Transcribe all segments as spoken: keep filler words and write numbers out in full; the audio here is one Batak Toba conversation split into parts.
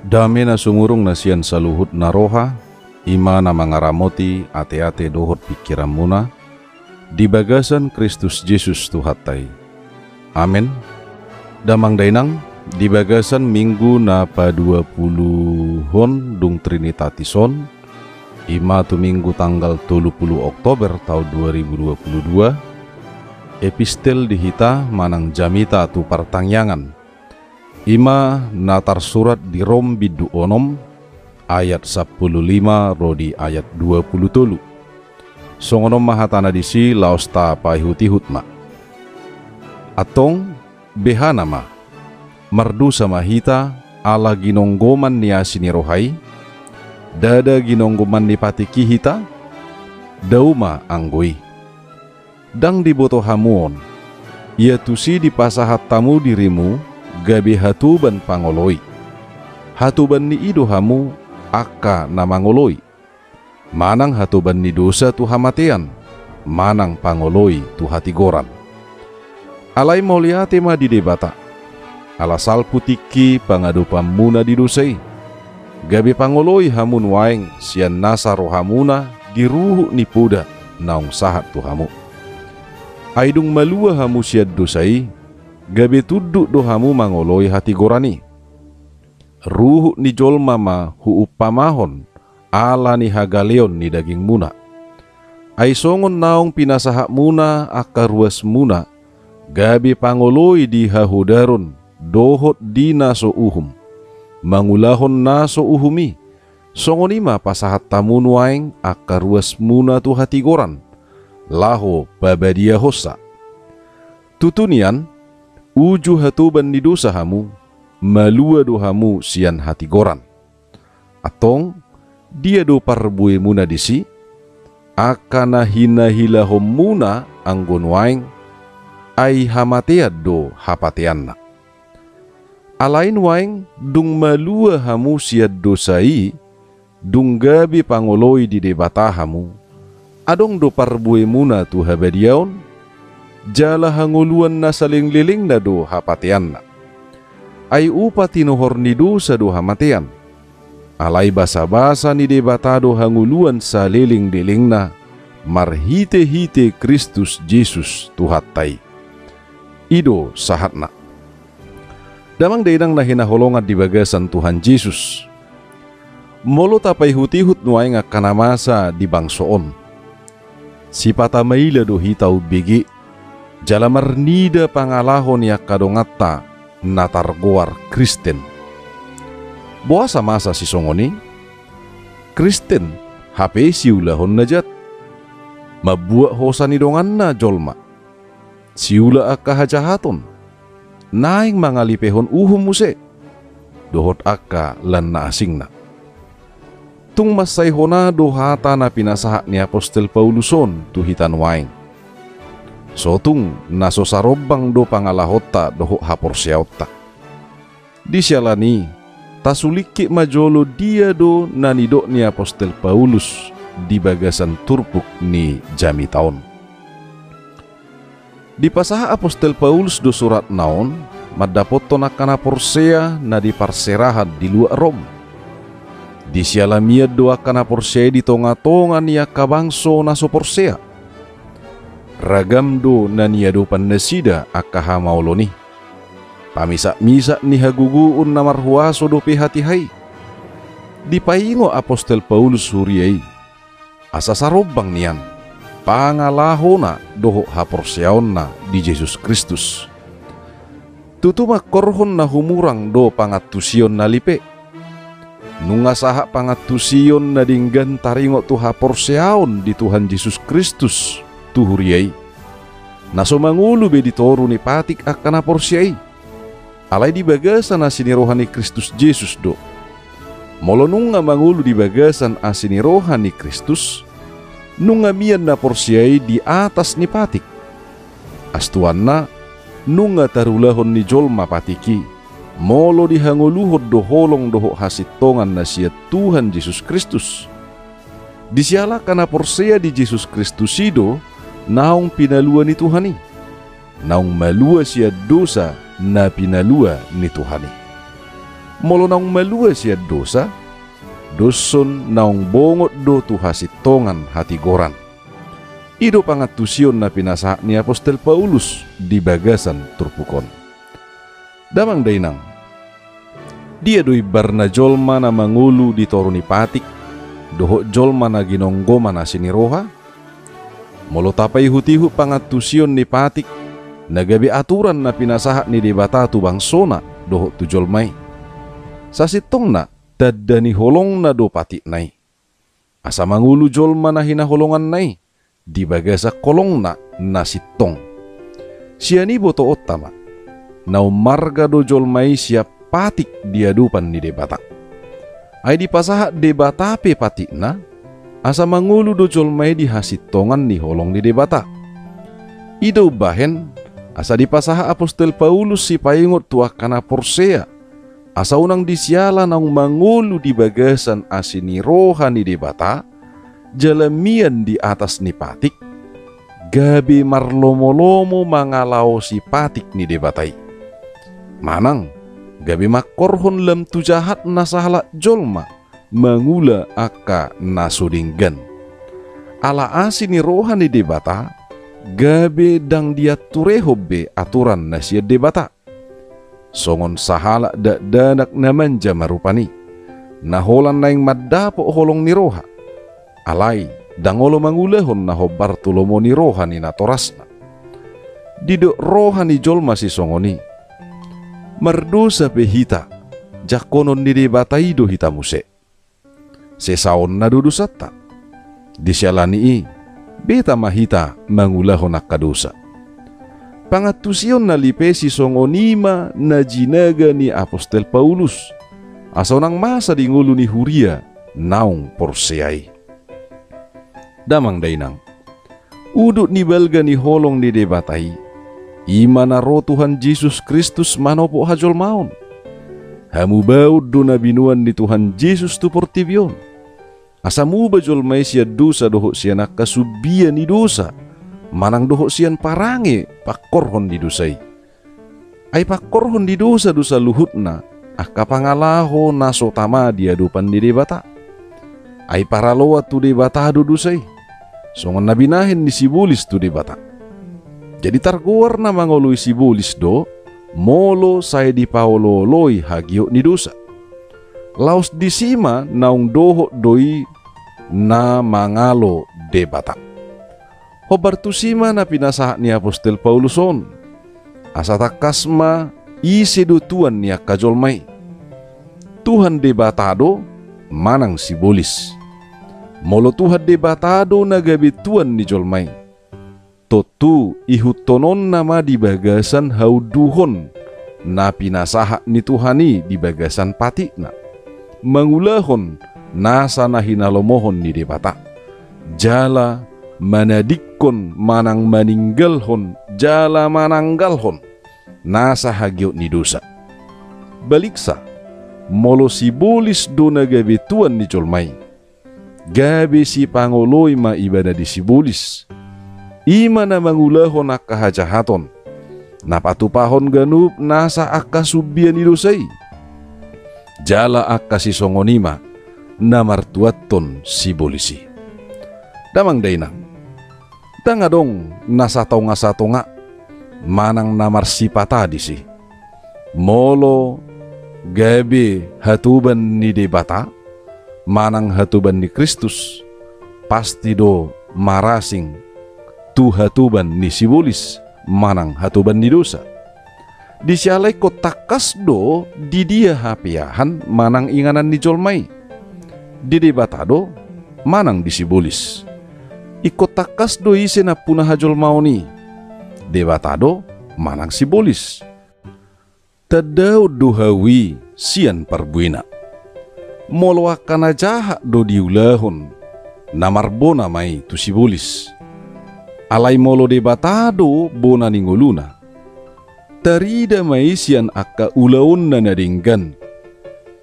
Dame na sumurung na sian saluhut na roha, i ma na mangaramoti ateate dohot pingkiranmuna, di bagasan Kristus Jesus Tuhanta i. Amen. Damang dainang, di bagasan Minggu na paduapuluhon dung Trinitatis on, i ma tu Minggu tanggal tolu pulu Oktober taon dua ribu dua pulu dua, epistel di hita manang jamita tu partangiangan. I ma na tarsurat di Rom bindu onom, ayat sampulu lima ro di ayat dua pulu tolu. Songon on ma hatana disi, laos tapaihutihut ma. Antong, behana ma, mardosa ma hita ala ginonggoman ni asi ni roha i? Ndada ginonggoman ni patik i hita? Dao ma anggo i. Ndang diboto hamu on, ia tusi dipasahat hamu dirimu gabe hatoban pangoloi. Hatoban ni i do hamu angka na mangoloi, manang hatoban ni dosa tu hamatean, manang pangoloi tu hatigoran. Alai mauliate ma di Debata, ala salpu tingki pangadopanmuna di dosa i, gabe pangoloi hamu nuaeng sian nasa rohamuna di ruhut ni poda naung sahat tu hamu. Ai dung malua hamu sian dosa i, gabe tunduk do hamu mangoloi hatigoran i. Ruhut ni jolma ma huumpamahon ala ni hagaleon ni dagingmuna. Ai songon naung pinasahatmuna angka ruasmuna gabe pangoloi di hahodaron dohot di na so uhum, mangulahon na so uhum i, songon i ma pasahat hamu nuaeng angka ruasmuna tu hatigoran, laho pabadiahonsa. Tutu nian, uju hatoban ni dosa hamu, malua do hamu sian hatigoran. Antong, dia do parbuemuna disi? Angka na hinahilahonmuna anggo nuaeng, ai hamatean do hapateanna. Alai nuaeng dung malua hamu sian dosa i, dung gabe pangoloi di Debata hamu, adong do parbuemuna tu habadiaon, jala hangoluan na salelenglelengna do hapateanna. Ai upa tinuhor ni dosa do hamatean. Alai basabasa ni Debata do hangoluan salelenglelengna marhitehite Kristus Jesus Tuhanta i. I do sahatna. Damang dainang na hinaholongan di bagasan Tuhan Jesus. Molo tapaihutihut nuaeng angka na masa di bangso on, sipata maila do hita umbege jala marnida pangalaho ni angka donganta na targoar Kristen. Boasa masa sisongon i? Kristen hape siulahon na jat, mambuat hosa ni donganna jolma, siula angka hajahaton, naeng mangalipehon uhum muse, dohot angka lan na asingna. Tung mansai hona do hata na pinasahat ni apostel Paulus on tu hita nuaeng. Sotung na so sarombang do pangalahonta dohot haporseaonta. Di siala ni i, tasulingkit ma jolo dia do na nidok ni apostel Paulus di bagasan turpuk ni jamita on. Dipasahat apostel Paulus do suratna on mandapothon angka na porsea na di parserahan di luat Rom. Di siala mian do angka na porsea i di tongatonga ni angka bangso na so porsea. Ragam do na niadopan nasida angka hamaolon i. Pamisakmisak ni hagogoon na marhuaso dope hatiha i. Dipaingot apostel Paulus huria i, asa sarombang nian pangalahona dohot haporseaonna di Jesus Kristus. Tutu mangkorhon na humurang do pangantusion na lipe. Nunga sahat pangantusion na denggan taringot tu haporseaon di Tuhan Jesus Kristus tu huria i, na so mangolu be di toru ni patik angka na porsea i. Alai di bagasan asi ni roha ni Kristus Jesus do. Molo nunga mangolu di bagasan asi ni roha ni Kristus, nunga mian na porsea i di atas ni patik. Astuanna, nunga tarulahon ni jolma patik i, molo dihangoluhon do holong dohot hasintongan na sian Tuhan Jesus Kristus. Di siala angka na porsea di Jesus Kristus i do naung pinalua ni Tuhan i, naung malua sian dosa na pinalua ni Tuhan i. Molo naung malua sian dosa, dos on naung bongot do tu hasintongan hatigoran. I do pangantusion na pinasahat ni apostel Paulus di bagasan turpuk on. Damang dainang, dia do imbarna jolma na mangolu di toru ni patik dohot jolma na ginonggom asi ni roha? Molo tapaihutihut pangantusion ni patik na gabe aturan na pinasahat ni Debata tu bangsona dohot tu jolma i, sasintongna tanda ni holongna do patikna i. Asa mangolu jolma na hinaholonganna i di bagasan holongna na sintong. Sian i botoonta ma, na ummarga do jolma i sian patik di adopan ni Debata. Ai dipasahat Debata pe patikna, asa mangolu do jolma i di hasintongan ni holong ni Debata. I do umbahen asa dipasahat apostel Paulus sipaingot tu angka na porsea, asa unang di siala naung mangolu di bagasan asi ni roha ni Debata, jala mian di atas ni patik, gabe marlomolomo mangalaosi patik ni Debata i. Manang gabe mangkorhon lam tu jahatna sahalak jolma mangula angka na so denggan. Ala asi ni roha ni Debata, gabe ndang dianturehon be aturan na sian Debata. Songon sahalak dakdanak na manja marupani, na holan naeng mandapot holong ni roha, alai ndang olo mangulahon na hombar tu lomo ni roha ni natorasna. Didok roha ni jolma sisongon i, mardosa pe hita, jangkonon ni Debata i do hita muse. Sesaonna do dosanta. Di siala ni i, beta ma hita mangulahon angka dosa. Pangantusion na lipe sisongon i ma na jinaga ni apostel Paulus, asa unang masa di ngolu ni huria naung porsea i. Damang dainang, udut ni balga ni holong ni Debata i, i ma na ro Tuhan Jesus Kristus manopot hajolmaon. Hamubaon do na binoan ni Tuhan Jesus tu portibi on, asa muba jolma i sian dosa dohot sian angka sumbia ni dosa, manang dohot sian parange pangkorhon ni dosa i. Ai pangkorhon ni dosa do saluhutna angka pangalaho na so tama di adopan ni Debata. Ai paraloan tu Debata do dosa i, songon na binahen ni sibolis tu Debata. Jadi targoar na mangoloi sibolis do, molo sai dipaolooloi hagiot ni dosa. Laos disi ma naung dohot do i na mangalo Debata. Hombar tusi ma na pinasahat ni apostel Paulus on, asa tangkas ma ise do tuan ni angka jolma i. Tuhan Debata do manang sibolis. Molo Tuhan Debata do na gabe tuan ni jolma i, tontu ihuthononna ma di bagasan haunduhon na pinasahat ni Tuhan i di bagasan patikna, mangulahon nasa na hinalomohon ni Debata, jala manadingkon manang maninggalhon jala mananggalhon nasa hagiot ni dosa. Baliksa, molo sibolis do na gabe tuan ni jolma i, gabe sipangoloi ma ibana di sibolis. I ma na mangulahon angka hajahaton, na patupahon ganup nasa angka sumbia ni dosa i. Jala angka sisongon i ma na martuathon sibolis i. Damang dainang, ndang adong na satonga-satonga manang na marsipata disi. Molo gabe hatoban ni Debata manang hatoban ni Kristus, pasti do marasing tu hatoban ni sibolis manang hatoban ni dosa. Di siala ingkon tangkas do di dia hapeahan manang inganan ni jolma i, di Debata do manang di sibolis. Ingkon tangkas do ise nampuna hajolmaon i, Debata do manang sibolis. Tandaon do hau i sian parbuena. Molo angka na jahat do diulahon, na marbona ma i tu sibolis. Alai molo Debata do bona ni ngoluna, tarida ma i sian angka ulaonna na denggan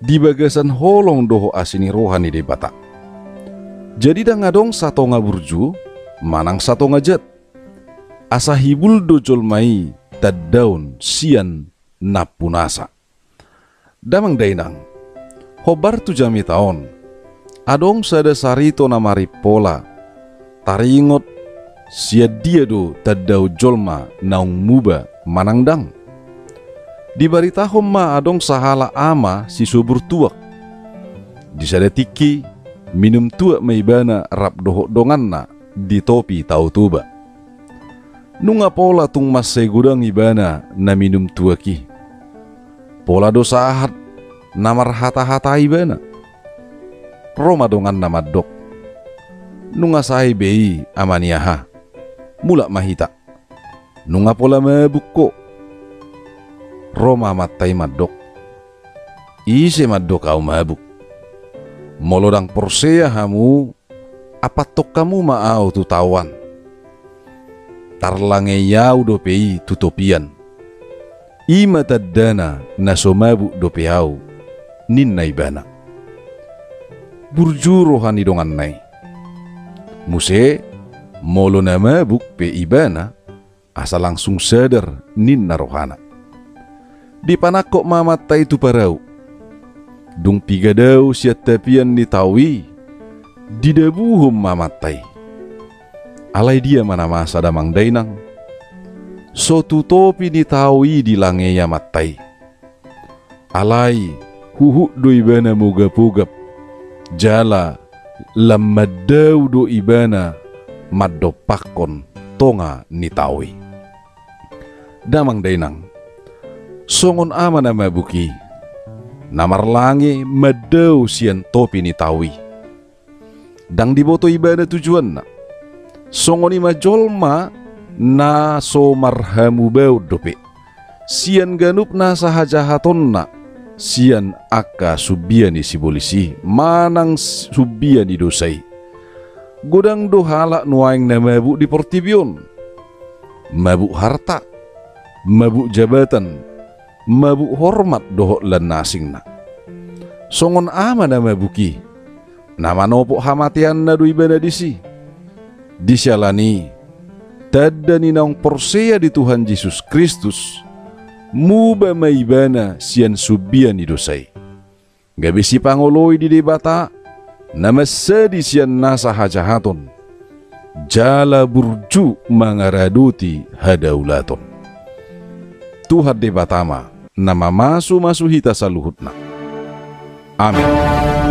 di bagasan holong dohot asi ni roha ni Debata. Jadi ndang adong satonga burju manang satonga jat, asa hibul do jolma i tandaon sian nampunasa. Damang dainang, hombar tu jamita on, adong sada sarito na marimpola, taringot sian dia do tandaon jolma naung muba manang ndang. Dibaritahon ma adong sahalak ama sisubur tuak. Di sada tingki, minum tuak ma ibana rap dohot donganna di topi Tao Toba. Nunga pola tung mansai godang ibana na minum tuak i. Pola do sahat na marhata-hata ibana. Ro ma donganna mandok: "Nunga sae be i, ama ni aha. Mulak ma hita. Nunga pola mabuk ho." Ro ma amanta i mandok: "Ise mandok ahu mabuk? Molo ndang porsea hamu, ampathon hamu ma ahu tu tao an. Tarlangei ahu dope i tu topi an. I ma tandana na so mabuk dope ahu," ninna ibana. Burju roha ni donganna i. Muse, molo na mabuk pe ibana, asa langsung sadar ninna rohana. Dipanangkok ma amanta i tu parau. Dung piga dao sian tapian ni tao i, didabuhon ma amanta i. Alai dia ma na masa, damang dainang? So tu topi ni tao i dilangei amanta i. Alai huhut do ibana mogap-ogap, jala lam mandao do ibana mandompakkon tonga ni tao i. Damang dainang, songon ama na mabuk i, na marlange mandao sian topi ni tao i. Ndang diboto ibana tujuanna. Songon i ma jolma na so marhamubaon dope sian ganup nasa hajahatonna, sian angka sumbia ni sibolis i manang sumbia ni dosa i. Godang do halak nuaeng na mabuk di portibi on. Mabuk harta, mabuk jabatan, mabuk hormat dohot lan na asingna. Songon ama na mabuk i, na manopot hamateanna do ibana disi. Di siala ni i, tanda ni naung porsea di Tuhan Jesus Kristus, muba ma ibana sian sumbia ni dosa i. Gabe sipangoloi di Debata, na mansadi sian nasa hajahaton, jala burju mangaradoti hadaulaton. Tuhan Debata ma na mamasu-masu hita saluhutna. Amin.